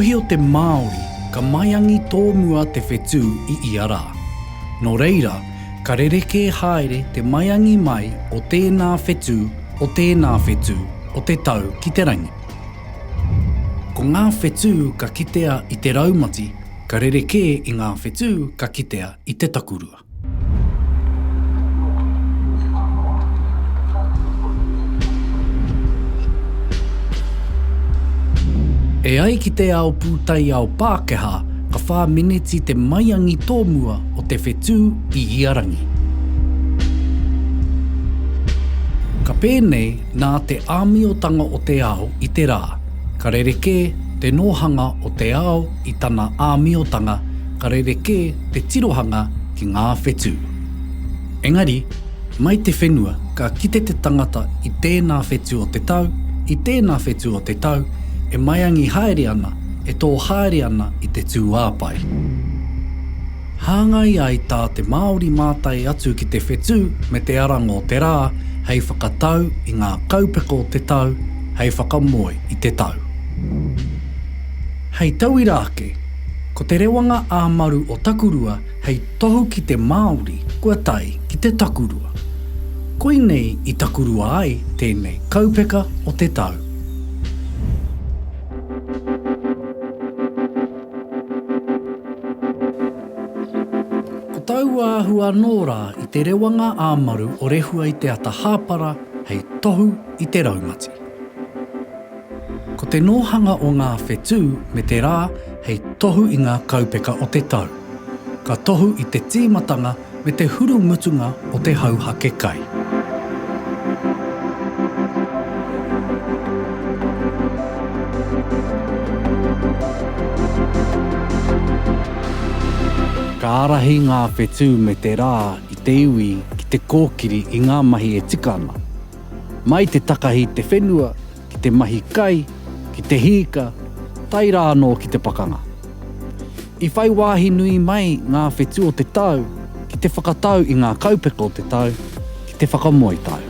mōhio te Māori ka maiangi tōmua te whetū i ia rā. Nō reira, ka rerekē haere te maiangi mai o tēnā whetū, o tēnā whetū o te tau ki te rangi. Ko ngā whetū ka kitea i te raumati ka rerekē i ngā whetū ka kitea i te takurua. E ai ki te ao pūtaiao Pākehā, ka whā meneti te maiangi tōmua o te whetū i ia rangi. Ka pēnei nā te āmiotanga o te ao i te rā, ka rerekē te nōhanga o te ao i tana āmiotanga ka rerekē te tirohanga ki ngā whetū. Engari, mai te whenua ka kite te tangata i tēnā whetū o te tau, i tēnā whetū o te tau, e maiangi haere ana, e tō haere ana i te tūāpae. Hāngai ai tā te Māori mātai atu ki te whetū me te aranga o te rā hei whakatau i ngā kaupeka o te tau, hei whakamoe i te tau. Hei tauira ake, ko te rewanga ā-maru o Takurua hei tohu ki te Māori kua tae ki te takurua. Koinei i takurua ai tēnei kaupeka o te tau. Ko taua āhua anō rā i te rewanga ā-maru o Rehua i te ata hāpara hei tohu i te raumati. Ko te nōhanga o ngā whetū me te rā hei tohu i ngā kaupeka o te tau. Ka tohu i te tīmatanga me te hurumutunga o te hauhake kai. Ka ārahi ngā whetū me te rā i te iwi ki te kōkiri i ngā mahi e tika ana. Mai te takahi i te whenua, ki te mahi kai, ki te hīka, tae rā anō ki te pakanga. I whai wāhi nui mai ngā whetū o te tau ki te whakatau i ngā kaupeka o te tau, ki te whakamoe tau.